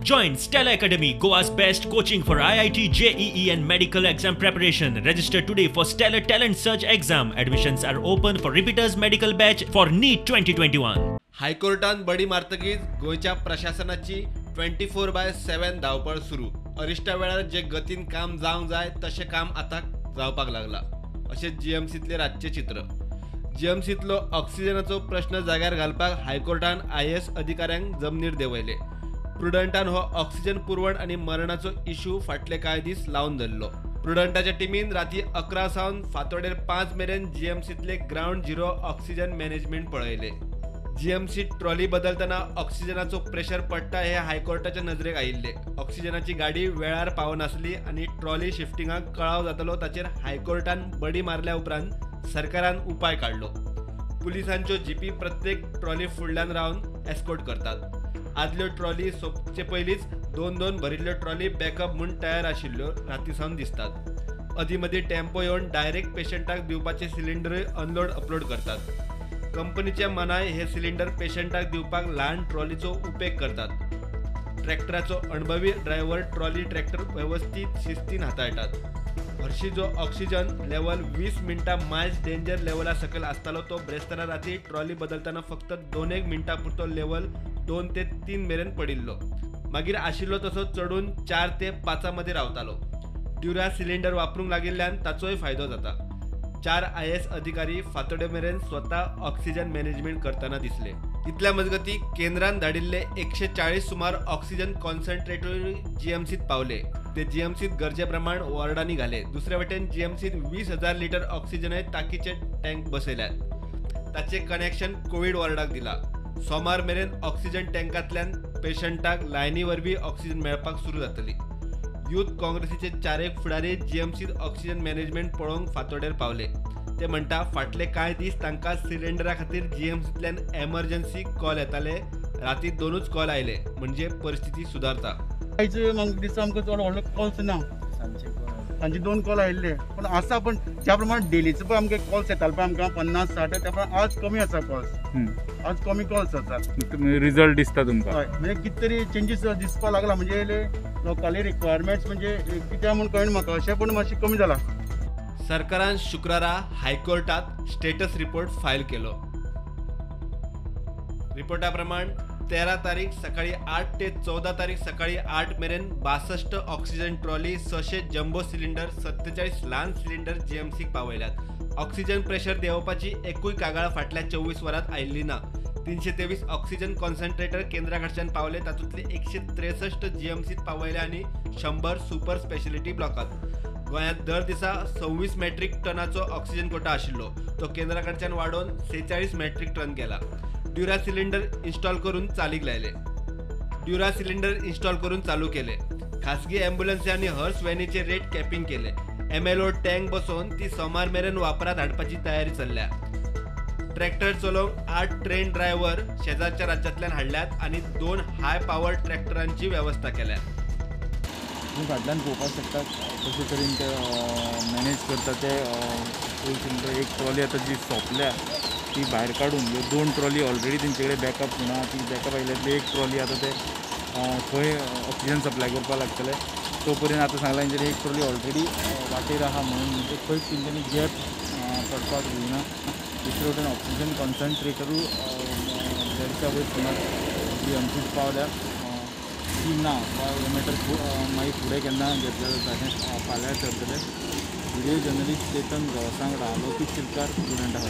Join Stellar Academy, Goa's best coaching for IIT, JEE and medical exam preparation. Register today for Stellar Talent Search exam. Admissions are open for repeaters medical batch for NEET 2021. हायकोर्टान बडी मारतकीच गोंयच्या प्रशासनाची 24/7 धांवपळ सुरू. अरिश्टा वेळार जे गतीन काम जावंक जाय तशें काम आतां जावपाक लागला अशें जीएमसींतलें रातचें चित्र. जीएमसींतलो ऑक्सिजनाचो प्रश्न जाग्यार घालपाक हायकोर्टान आयएएस अधिकाऱ्यांक जमनीर देंवयले. प्रुडंटान हो ऑक्सिजन पुरवण आनी मरणाचो इशू फाटले कांय दीस लावन धरलो. प्रुडंटाच्या टिमीन राती 11 सावन फांतोडेर 5 मेरेन जीएमसींतले ग्रावंड झिरो ऑक्सिजन मॅनेजमेंट पळयले. जीएमसी ट्रॉली बदलतना ऑक्सिजनाचो प्रेशर पडटा हे हायकोर्टाच्या नजरेक आयिल्ले. ऑक्सिजनाची गाडी वेळार पावनासली आनी ट्रॉली शिफ्टिंगाक कळाव जातलो ताचेर हायकोर्टान बडी मारल्या उपरांत सरकारान उपाय काडलो. पुलिसांच्यो जीपी प्रत्येक ट्रॉली फुडल्यान रावन एस्कोर्ट करतात. आदल्यो ट्रॉली सोंपचे पयलींच 2-2 भरिल्ल्यो ट्रॉली बॅकअप म्हूण तयार आशिल्ल्यो राती सावन दिसतात. अदीं मदीं टेम्पो येवन डायरेक्ट पेशंटाक दिवपाचे सिलिंडरूय अनलोड अपलोड करतात. कंपनीचे मनाय हे सिलिंडर पेशंटाक दिवपाक ल्हान ट्रॉलीचो उपेग करतात. ट्रॅक्टराचो अणभवी ड्रायव्हर ट्रॉली ट्रॅक्टर वेवस्थीत शिस्तीन हाताळटात. हरशी जो ऑक्सिजन लेवल 20 मिनटां मायल्स डेंजर लेवला सकयल आसतालो तो ब्रेस्तारा राती ट्रॉली बदलतना फक्त 2-1 मिनटां पुरतो लेवल 2 ते 3 मेरेन पडिल्लो. मागीर आशिल्लो तसो चडून 4 ते 5 मदीं रावतालो. ड्युरा सिलिंडर वापरूंक लागिल्ल्यान ताचोय फायदो जाता. 4 आयएएस अधिकारी फांतोडे मेरेन स्वता ऑक्सिजन मॅनेजमेंट करतना दिसले. इतल्या मजगती केंद्रान धाडिल्ले 140 सुमार ऑक्सिजन कॉन्सन्ट्रेटरूय जीएमसीत पावले. ते जीएमसीत गरजे प्रमाण वॉर्डांनी घाले. दुसरे वटेन जीएमसीत 20,000 लिटर ऑक्सिजनय ताकीचे टँक बसयल्यात. ताचे कनेक्शन कोवीड वॉर्डाक दिला. सोमार मेरेन ऑक्सिजन टँकांतल्यान पेशंटाक लायनी वरवीं ऑक्सिजन मेळपाक सुरू जातली. यूथ काँग्रेसीचे 4 फुडारी जीएमसीत ऑक्सिजन मॅनेजमेंट पळोवंक फांतोडेर पावले. ते म्हणटा फाटले कांय दीस तांकां सिलिंडरा खातीर जीएमसींतल्यान एमर्जन्सी कॉल येताले. राती 2च कॉल आयले म्हणजे परिस्थिती सुदारता. आयज दिसा आमकां चड व्हडलो कॉल्स ना, तांचे 2 कॉल आयिल्ले पण आसा. पण ज्या प्रमाणे डेलीचो पळय आमकां कॉल्स येताले पळय आमकां 50-60 त्या प्रमाणे आज कमी आसा कॉल्स. आज कमी कॉल्स आसा. रिजल्ट दिसता तुमकां? हय, म्हणजे कितें तरी चेंजीस दिसपाक लागला. म्हणजे लोकांले रिक्वायरमेंट्स म्हणजे कित्याक म्हूण कळना म्हाका अशें, पण मातशें कमी जाला. सरकारान शुक्रारा हायकोर्टात स्टेटस रिपोर्ट फायल केलो. रिपोर्टा प्रमाण 13 तारीख सकाळी 8 ते 14 तारीख सकाळी 8 मेरेन 62 ऑक्सिजन ट्रॉली, 600 जम्बो सिलिंडर, 47 ल्हान सिलिंडर जीएमसीक पावयल्यात. ऑक्सिजन प्रेशर देंवपाची एकूय कागाळ फाटल्या 24 वरांत आयिल्ली ना. 323 ऑक्सिजन कॉन्सन्ट्रेटर केंद्रा कडच्यान पावले. तातूंतले 163 जीएमसीत पावयले आनी 100 सुपर स्पेशलिटी ब्लॉकात. गोंयांत दर दिसा 26 मेट्रीक टनाचो ऑक्सिजन कोटा आशिल्लो तो केंद्रा कडच्यान वाडोवन 46 मेट्रीक टन केला. ड्युरा सिलिंडर इन्स्टॉल करून चालीक लायले. ड्युरा सिलिंडर इन्स्टॉल करून चालू केले. खासगी ॲम्ब्युलन्सी आनी हर्स व्हॅनीचे रेट कॅपिंग केले. एमएलओ टँक बसोवन ती सोमार मेरेन वापरात हाडपाची तयारी चल्ल्या. ट्रॅक्टर चलोवंक 8 ट्रेन ड्रायव्हर शेजारच्या राज्यांतल्यान हाडल्यात आनी 2 हाय पावर ट्रॅक्टरांची वेवस्था केल्या. तुमी फाटल्यान पळोवपाक शकता कशे तरेन ते मॅनेज करता ते. सिलिंडर एक ट्रॉली आतां जी सोंपल्या ती भायर काडून ह्यो 2 ट्रॉली ऑलरेडी तेंचे कडेन बॅकअप म्हणा ती बॅकअप आयिल्ल्यातली एक ट्रॉली आतां ते थंय ऑक्सिजन सप्लाय करपाक लागतले. तो पर्यंत आतां सांगला तेंच्यांनी एक ट्रॉली ऑलरेडी वाटेर आहा म्हणून, म्हणजे खंयच तेंच्यांनी गॅप पडपाक दिना. दुसरे वटेन ऑक्सिजन कॉन्सन्ट्रेटरूय बेडच्या वयर सुमार जीएमसीत पावल्या ती ना वा हे मॅटर मागीर फुडें केन्ना घेतलें जाता अशें फाल्यां ठरतलें. Video journalist Chetan Gavsangda, Loukik Shilkar, प्रुडंटा.